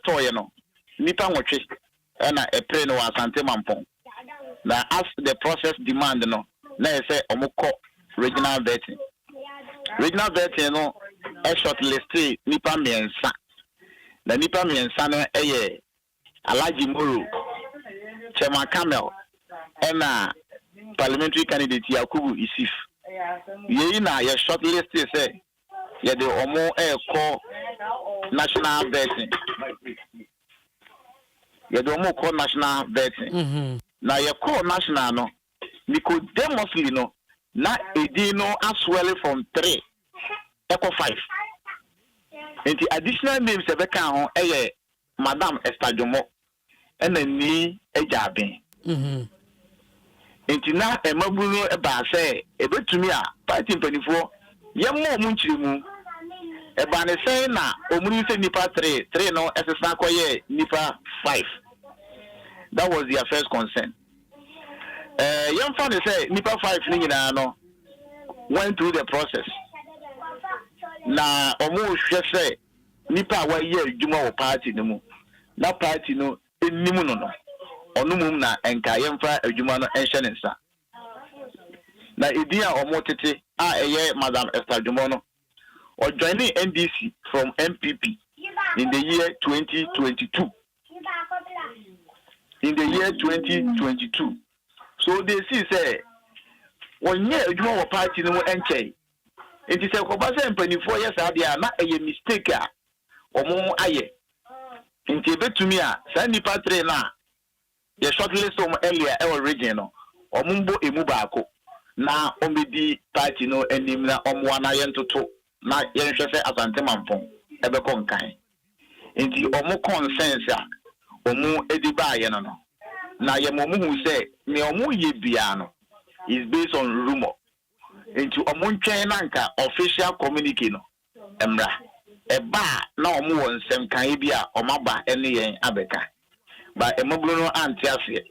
Tɔɔyɛ no, nipa 8 ɛna ɛpere no wɔ Asante Mampɔn, na as the process demand no, na yɛ sɛ ɔmo kɔ regional vetting. Regional vetting no ɛshortlist nipa mmiɛnsa, na nipa mmiɛnsa no ɛyɛ Alhaji Moro, Chairman Kamel, ɛna parliamentary candidate Yakubu Isif. Yei na yɛ shortlist sɛ yɛde ɔmo ɛɛkɔ national vetting. Yɛde ɔmo kɔ national vetting. Na yɛkɔɔ national no, nicodemously no, na edin no aswell from three ɛkɔ five, nti additional names ɛbɛka ho ɛyɛ Madam Esther Dwomo ɛna Nii Agya Aben. Nti na mmabunu no baa sɛ ebetumi a party mpanimfoɔ yɛmmɔ ɔmo nkyerɛmu ɛbaa ne sɛn na ɔmo ni sɛ nipa three three no ɛsesa kɔyɛ nipa five. That was their first concern. Yɛmfa ne sɛ nipa five no nyinaa no went through the process, na ɔmo hwɛ sɛ nipa a wɔayɛ adwuma wɔ party no mu na party no anim no, ɔno mum na nka yɛmfa adwuma no nhyɛ ne nsa. Na edin a ɔmo tete a ɛyɛ Madam Esther Dwomo no, ɔjoin NDC from NPP in the year 2022. In the year 2022, so they see sɛ wɔnyɛ adwuma wɔ party no mu nkyɛn, nti sɛ kɔba sɛ mpanimfoɔ yɛ saa deɛ a, na ɛyɛ mistake a wɔn ayɛ. Nti ebetumi a saa nipa three na yɛ shortlist wɔn earlier ɛwɔ region no, wɔn mbɔ emu baako na wɔn bɛdi party no anim na wɔn ana yɛntoto na yɛnhwɛ sɛ Asante Mampɔn ɛbɛkɔ nkan. Nti wɔn concerns a wɔn de baayɛ no, na yɛn wɔn hu sɛ nea wɔn yɛ biara no is based on rumour, nti wɔn ntwɛn na nka official communique no mmra. Ɛba a, na wɔn wɔ nsɛm kan bi a wɔn aba ne yɛn abɛka ba. Mmabunu no ante aseɛ.